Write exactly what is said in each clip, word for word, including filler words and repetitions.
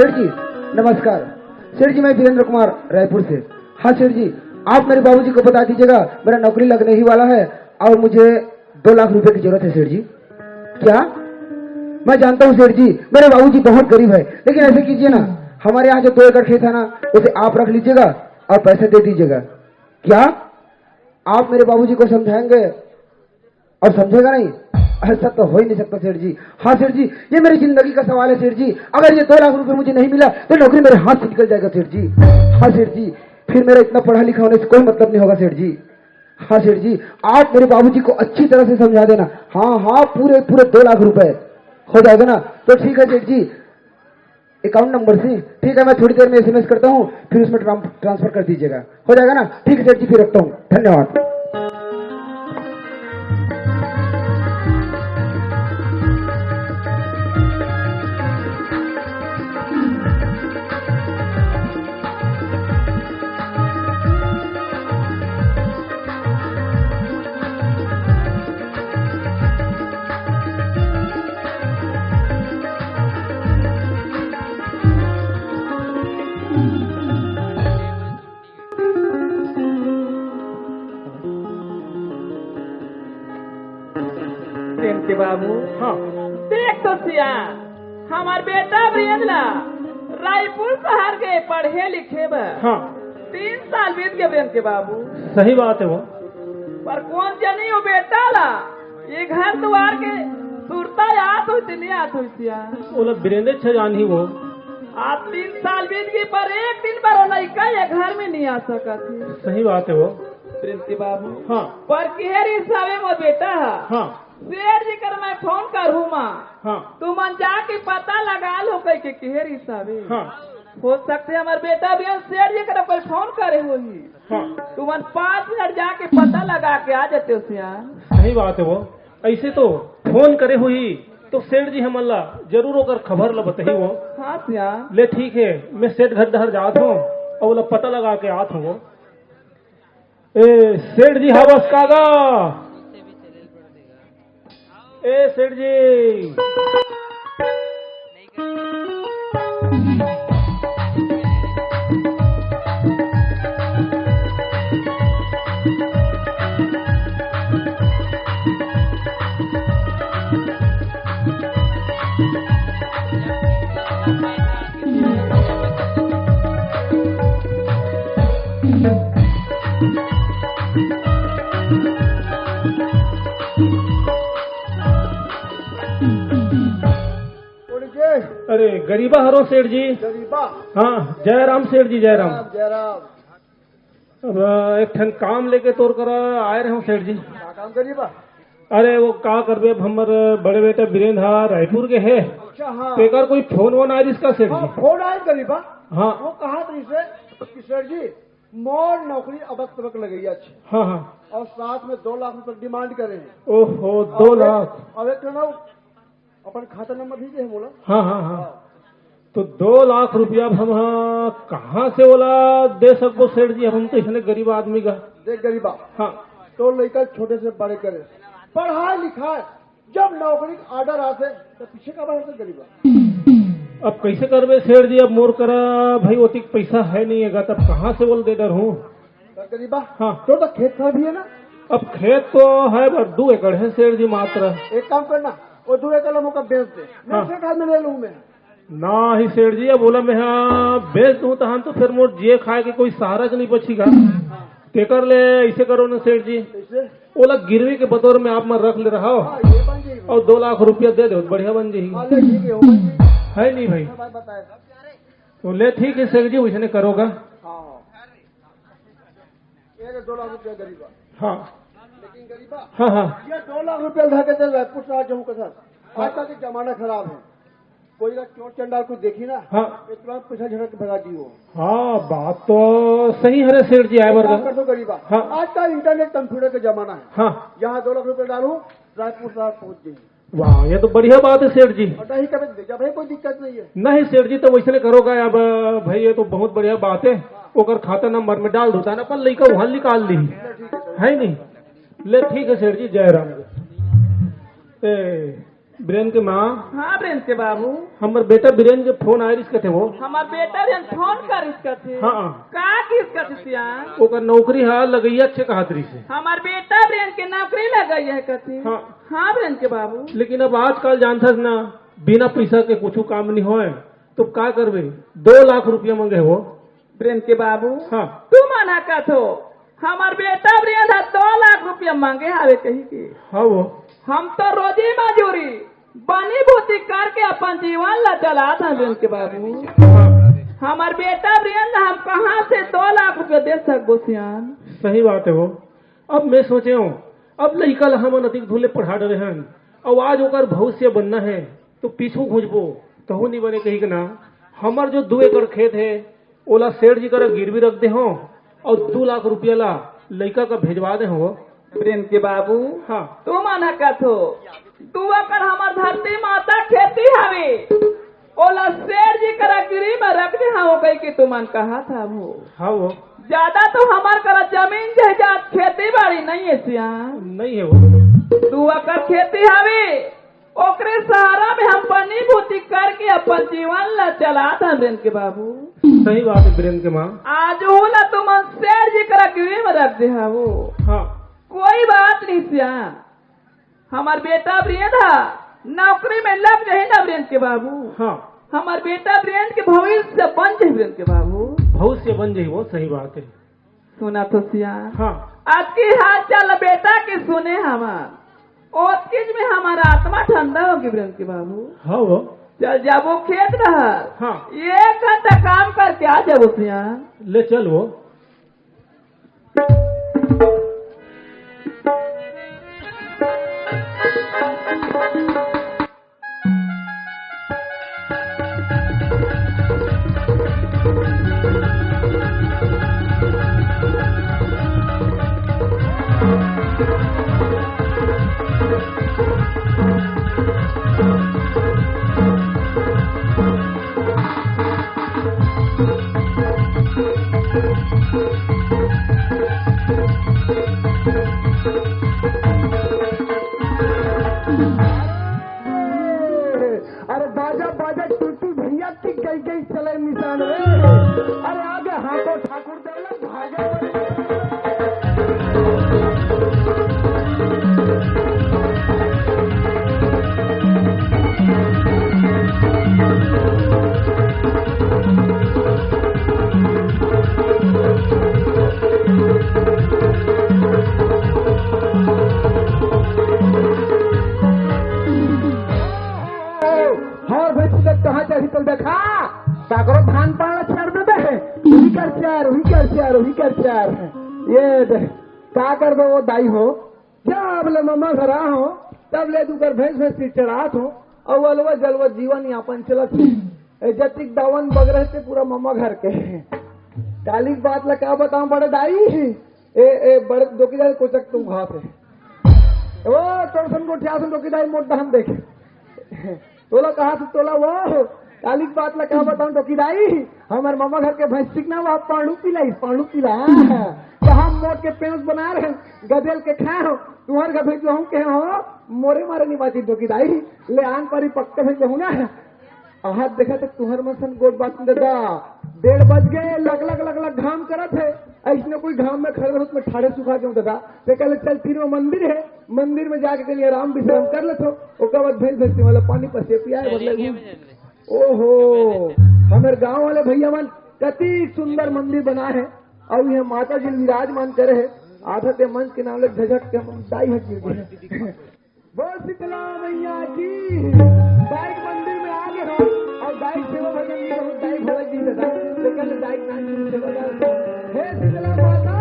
सेठ जी, नमस्कार। सेठ जी, मैं वीरेंद्र कुमार, रायपुर से। हाँ सेठ जी, आप मेरे बाबूजी को बता दीजिएगा, मेरा नौकरी लगने ही वाला है और मुझे दो लाख रुपए की जरूरत है सेठ जी। क्या? मैं जानता हूँ सेठ जी, मेरे बाबूजी बहुत गरीब है, लेकिन ऐसे कीजिए ना, हमारे यहाँ जो दो एकड़ खेत है ना, उसे आप रख लीजिएगा और पैसे दे दीजिएगा। क्या आप मेरे बाबूजी को समझाएंगे और समझेगा नहीं? ऐसा तो हो ही नहीं सकता सेठ जी। हाँ सेठ जी, ये मेरी जिंदगी का सवाल है सेठ जी। अगर ये दो लाख रुपए मुझे नहीं मिला तो नौकरी मेरे हाथ से निकल जाएगा सेठ जी। हाँ सेठ जी, फिर मेरा इतना पढ़ा लिखा होने से कोई मतलब नहीं होगा सेठ जी। हाँ सेठ जी, आप मेरे बाबूजी को अच्छी तरह से समझा देना। हाँ हाँ, पूरे पूरे दो लाख रुपए हो जाएगा ना? तो ठीक है सेठ जी, अकाउंट नंबर से। ठीक है, मैं थोड़ी देर में एसएमएस करता हूँ, फिर उसमें ट्रां-, ट्रांसफर कर दीजिएगा। हो जाएगा ना? ठीक है सेठ जी, फिर रखता हूँ, धन्यवाद। प्रेम के बाबू। हाँ। देख तो सिया, हमार बेटा वीरेंद्र ला रायपुर शहर के पढ़े लिखे बर। हाँ। तीन साल बीत गए प्रेम के बाबू। सही बात है वो। पर कौन जनी वो बेटा ला ये घर दुआर के सुरता याद होती नहीं आत होती है। ओला वीरेंद्र छजान ही वो। आज तीन साल बीत गए, पर एक दिन बर वो लइका ये घर में नहीं आ सकत है। सही बात है वो। प्रिंसी बाबू। हाँ। पर केहर हिसाबे मोर बेटा है। हाँ। सेठ जी कर मैं फोन करूँ माँ। हाँ। तुमन जाके पता लगा लो कह के केहर हिसाबे। हाँ। हो सकते हमार बेटा भी सेठ जी कर कोई फोन करे होही। हाँ। तुमन पाँच मिनट जाके पता लगा के आ जाते हो सियान। सही बात है वो। ऐसे तो फोन करे हुई तो सेठ जी हमन ला जरूर ओकर खबर ला बताही वो। हाँ सियान। ले ठीक है, मैं सेठ घर डहर जात हूँ और ओला पता लगा के आत हूँ वो। ए सेठ जी, हवस का गा? ए सेठ जी। अरे गरीबा हरो सेठ जी। गरीबा। हाँ, जय राम सेठ जी, जय राम। जय राम। अब एक ठन काम लेके तोर करा आए रहे हूँ सेठ जी। का काम गरीबा? अरे वो का करबे, अब हमर बड़े बेटा बीरेंद्र हा रायपुर के है। अच्छा, हाँ। तो एकर कोई फोन वोन आए रिस का सेठ जी? फोन आए गरीबा। हाँ। वो कहा था इसे कि सेठ जी, मोर नौकरी अबक तबक लगैया छे। हाँ हाँ। और साथ में दो लाख रुपए डिमांड करे हैं। ओहो, दो लाख। अब एक ना अपन खाता नंबर भी दे मोला। हाँ हाँ हाँ। तो दो लाख रुपया अब हम, हाँ, कहाँ से ओला दे सकबो सेठ जी? हम तो इसने गरीब आदमी का। देख गरीबा। हाँ। तो लइका छोटे से बड़े करे, पढ़ाई लिखाई, जब नौकरी का ऑर्डर आथे तो पीछे का बढ़ते गरीबा। अब कैसे करबे सेठ जी? अब मोर करा भाई ओतिक पैसा है नहीं है, तब कहाँ से ओला दे डर हूँ? गरीबा। हाँ। तो, तो खेत खार भी है ना? अब खेत तो है, पर दू एकड़ है सेठ जी मात्र। एक काम करना, वो दू एकड़ ला मोका बेच दे, मैं हाँ। खेत खार में ले लूँ मैं। ना ही सेठ जी, अब ओला मैं हाँ बेच दूँ तहन तो फिर मोर जिए खाए के कोई सहारा के नहीं बची गा। तेकर ले ऐसे करो ना सेठ जी, कैसे? ओला गिरवी के बतौर में आप मन रख ले रहा हो। हाँ, ये बन जाएगी। और दो लाख रुपया दे दो, बढ़िया बन जाएगी। हाँ, ले ठीक है, हो बन जाएगी। है नहीं भाई? हाँ, भाई बताए। तो ले ठीक है सेठ जी, उसने करोगा। हाँ। ये दो लाख रुपया गरीबा। हाँ। लेकिन गरीबा, हाँ हाँ। ये दो लाख रुपया ला के चल रहा है, पूछ रहा जम्मू के साथ। हाँ। आजकल के जमाना खराब है, कोई का चोर चंडाल कुछ देखी ना, हाँ। इतना पैसा झड़क के भगा दी हो। हाँ, बात तो सही है रे सेठ जी, आए एक काम बरगा। कर दो गरीबा, हाँ। आजकल इंटरनेट कंप्यूटर का जमाना है। हाँ। यहाँ दो लाख रुपया डालू, रायपुर शहर पहुँच जाएगी। वाह, ये तो बढ़िया बात है सेठ जी। और नहीं कभी जब है कोई दिक्कत नहीं है। नहीं सेठ जी, तो वैसने करोगा अब भाई, ये तो बहुत बढ़िया बात है। ओकर खाता नंबर में डाल देता है ना, अपन लइका वहाँ निकाल ली, है नहीं? ले ठीक है सेठ जी, जय राम। ए, बीरेन के माँ। हाँ, बीरेन के बाबू। हमर बेटा बीरेन के फोन आय रिहिस कथे वो। हमर बेटा बीरेन फोन करिस कथे। हाँ। का किस कथे सियान? ओकर नौकरी ह लगइया अच्छे कहत रिहिस हे। हमर बेटा बीरेन के नौकरी लगइया हे कथे। हाँ। हाँ, बीरेन के बाबू। लेकिन अब आजकल जानथस ना, बिना पइसा के कुछु काम नइ होय, तो का करबे? दो लाख रुपया मांगे हे वो। बीरेन के बाबू, हाँ। तुमन ह कथो, हमर बेटा बीरेन ह दो लाख रुपया मांगे हवे कहिके। हाँ वो। हम तो रोजी मजूरी, बनी भूती करके अपन जीवन ला चलात हन बीरेन के बाबू। हाँ। हमर बेटा बीरेन ला हम कहाँ से दो लाख रुपया दे सकबो सियान? सही बात हे वो। अब मैं सोचे हूँ, अब लइका ला हमन अतिक दूर ले पढ़ा डरे हन, अउ आज ओकर भविष्य बनना हे, तो पीछू घुंचबो, तहू नइ बने कहिके ना। हमर जो दू एकड़ खेत हे, ओला सेठ जी करा गिरवी रख दे हंव, अउ दू लाख रुपया ला लइका का भेजवा दे हंव। बीरेन के बाबू, हाँ। तुमन ह कथो, दू एकड़ हमर धरती माता खेती हवे, ओला सेठ जी करा गिरवी में रख दे हंव कहिके तुमन कहत हव। हाँ वो। ज्यादा तो हमर करा जमीन जायदाद खेती बाड़ी नइ हे सियान। नइ हे वो। दू एकड़ खेती हवे, ओकरे सहारा में हम बनी भूती करके अपन जीवन ला चलात हन बीरेन के बाबू। सही बात हे बीरेन के माँ। आज ओला तुमन सेठ जी करा गिरवी में रख दे हव। हाँ। कोई बात नइ सियान, हमर बेटा बीरेन ह नौकरी में लग जाही ना बीरेन के बाबू। हाँ। हमर बेटा बीरेन के भविष्य बन जाही बीरेन के बाबू। भविष्य बन जाही वो, सही बात हे। सुनत हो सियान? हाँ। अतकी हाल चाल बेटा के सुने हमन, ओतकीच में हमर आत्मा ठंडा होगे बीरेन के बाबू। हाँ वो। चल जाबो खेत डहर। हाँ। एक घंटा काम करके आ जाबो सियान। ले चल वो। अरे बाजा बाजा टूटी भैया की गई गई चले निशान रे। अरे आगे हाथों ठाकुर देवला भागे। हर भैंसी के कहाँ चढ़ी तो देखा, सागरो धान पान ला चार देबे, वही कर चार, वही कर चार, वही कर चार। ये दे, का करबे वो दाई हो, जब ले ममा घर आ हो, तब ले दू कर भैंस भैंसी चरात हो, अउ अलवा जलवा जीवन यापन चलत हे। ए जतिक दावन बग रहते पूरा ममा घर के। काली बात ला का बताऊं बड़े दाई, ए, ए, बड़े डोकी दाई कोचक तू घात हे। ओ, तोर सन गोठिया सन डोकी दाई मोट दहन देखे। तोला कहा से तोला वो, काली बात ला का बताऊं डोकी दाई, हमर ममा घर के भैंस ठीक ना, वह पांडू पिलाई, पांडू पिला। तो हम मोट के पेंस बना रहे, गदेल के खाए हो, तुम्हारे घर भेजो हम कहे हो, मोरे मारे नहीं बाजी डोकी दाई, ले आन पारी पक्का भेजो हूं ना। अहा, देखा तो तुहर मन सन गोठ बात ददा। डेढ़ बज गए, लग, लग, लग, लग घाम करत हे। अइसने कोई घाम में खड़े रहो, तुम्हें ठाड़े सुखा जाऊं ददा। ते कहले, "चल, तीर में मंदिर हे, मंदिर में जाके कहीं आराम विश्राम कर लेथो, ओकर बाद भैंस भैंसी वाला पानी पसे पियाए, बदले घूम।" ओहो, हमर गांव वाले भैया मन कति सुंदर मंदिर बना हे, अउ ये माता जी विराजमान करे हे। आधा ते मंच के नाम ले झझक के हम दाई हट गिर गए। बोल शीतला मैया की। दाई के मंदिर में आ गए हो अउ दाई सेवा भजन नहीं करो, दाई भोला जी दादा। लेकिन दाई के नाम की सेवा दादा। हे शीतला माता,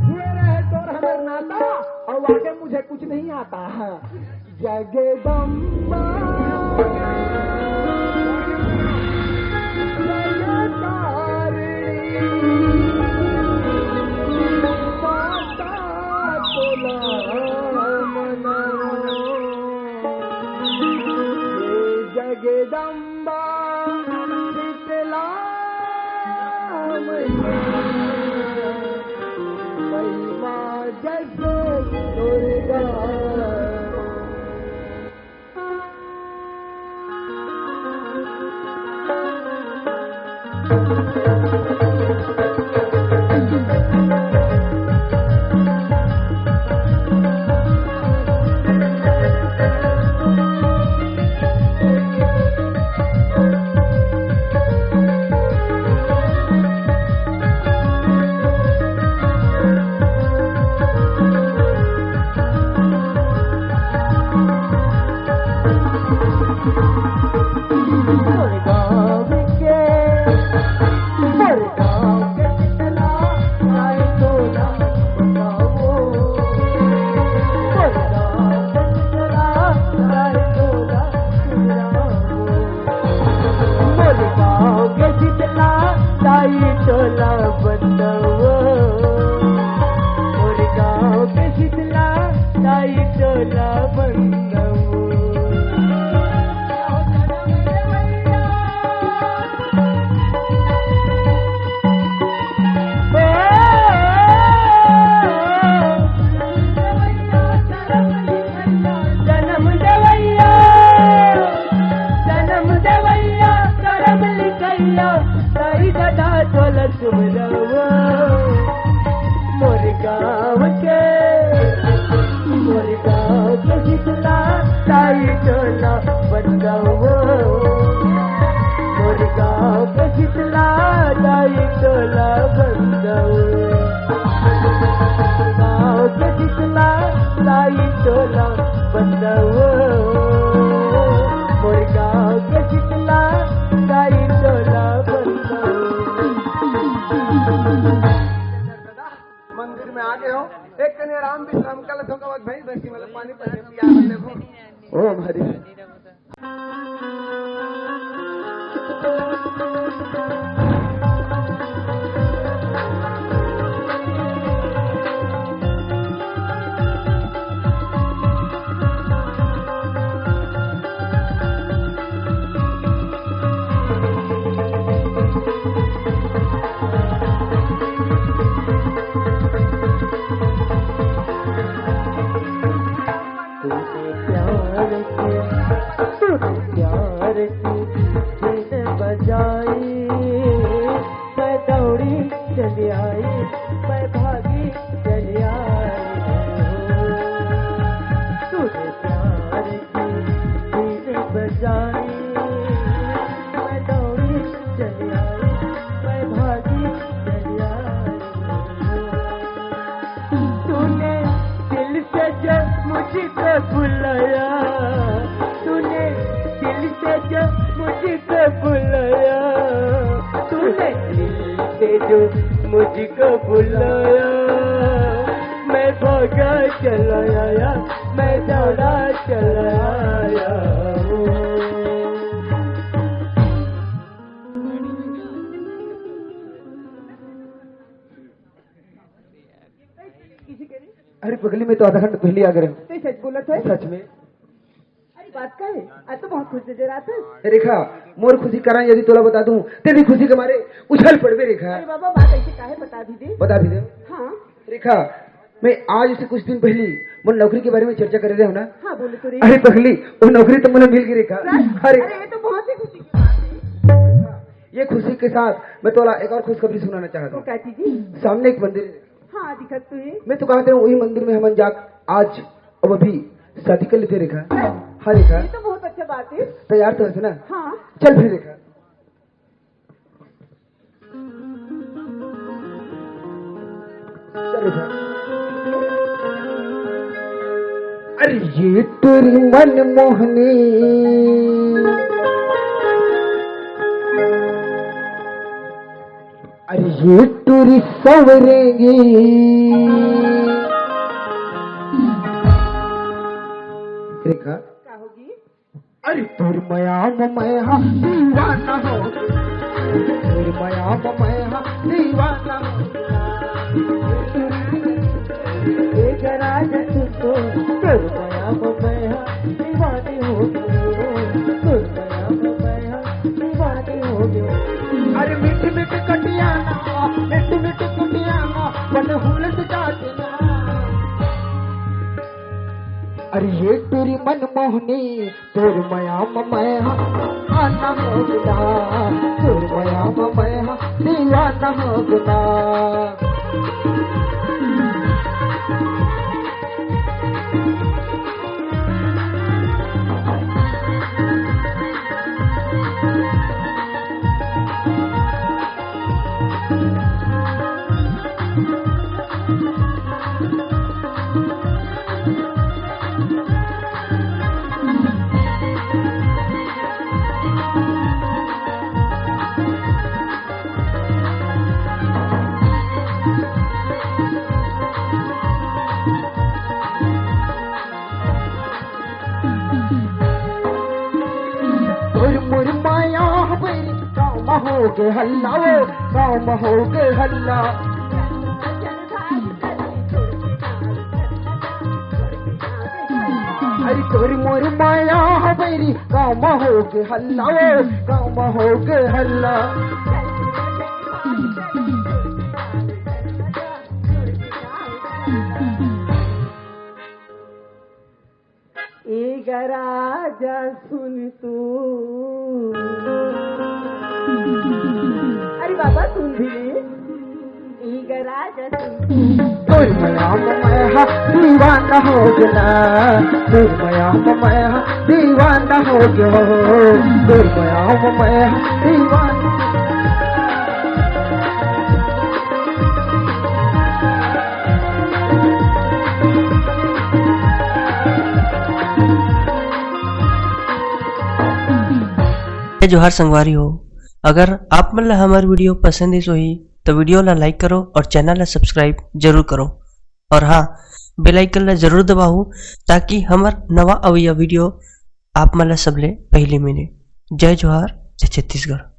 जुड़े रहे तोर हमर नाता, अउ आगे मुझे कुछ नहीं आता। जगदम्बा, जगतारिणी, माता तोला मनवा। हे जगदम्बा शीतला मैया, महिमा जस दुर्गा। मैं आ गए हो, एक कने आराम विश्राम कर लेते हो, भैंस भैंसी मतलब पानी पानी पिया लेते हो। ओम हरि। तूने प्यार की, तूने प्यार की धुन बजाई, मैं दौड़ी चली आई, मैं भागी चली आई। तूने प्यार की धुन बजाई, मैं दौड़ी चली आई, मैं भागी चली आई। तूने दिल से जो मुझको बुलाया, तूने दिल से जो मुझको बुलाया, तूने दिल से जो मुझको बुलाया, मैं भागा चला आया, मैं दौड़ा चला आया। अरे पगली, मैं तो आधा घंटा पहले आ गए। तैं सच बोलत है? सच में। अरे बात का है, आज तो बहुत खुश नजर आत है। रेखा, मोर खुशी कारण यदि तोला बता दूं, तेरी खुशी के मारे उछल पड़बे रेखा। अरे बाबा, बात ऐसे काहे बता भी दे? बता भी दे। हाँ। रेखा, मैं आज से कुछ दिन पहले मोर नौकरी के बारे में चर्चा करे रहे हो ना। हाँ, बोले तो रे। अरे पगली, वो नौकरी तो मुझे मिल गई रेखा। सच? अरे। अरे, ये तो बहुत ही खुशी की बात है। ये खुशी के साथ मैं तोला एक और खुशखबरी सुनाना चाहता हूँ। तो क्या चीज? सामने एक मंदिर है। हाँ, दिखत तो है। मैं तो कहते हूँ वही मंदिर में हमन जा आज अब अभी शादी कर लेते रेखा। हाँ रेखा। ये तो बहुत अच्छा बात है। तैयार तो है ना? हाँ। चल फिर रेखा। चल रेखा। अरे ये तेरी मनमोहनी, अरे ये टूरी सवरेंगी। रेखा। का होगी? अरे तोर मया म मैं हा दीवाना हो, तोर मया म मैं हा दीवाना हो। ए जरा जस तो तोर मया म मैं हा दीवानी हो गयो, तोर मया म मैं हा दीवानी हो गयो। अरे मीठ मीठ कटिया ना, मीठ मीठ कटिया ना, बन हुलस जाती ना। अरे ये टूरी मनमोहनी, तोर मया म मैं हा दीवाना हो गया, तोर मया म मैं हा दीवाना हो गया। तोर मोर माया हवे, गाँव म होगे हल्ला वो, गाँव म होगे हल्ला। अरे तोर मोर माया हवे रे, गाँव म होगे हल्ला वो, गाँव म होगे हल्ला। ए गा राजा सुन तू। अरे बाबा सुन भी ले। ए गा राजा सुन तू। तोर मया म मैं हा दीवाना हो गया, तोर मया म मैं हा दीवाना हो गया, तोर मया म मैं हा दीवाना। जय जोहार संगवारी हो, अगर आप मन ला हमर video पसंद आइस होही, तो video ला like करो और channel ला subscribe जरूर करो। और हाँ, बेल आइकन ला जरूर दबाहू, ताकि हमर नवा अवइया वीडियो आप मन ला सबले पहले मिले। जय जोहार, जय छत्तीसगढ़।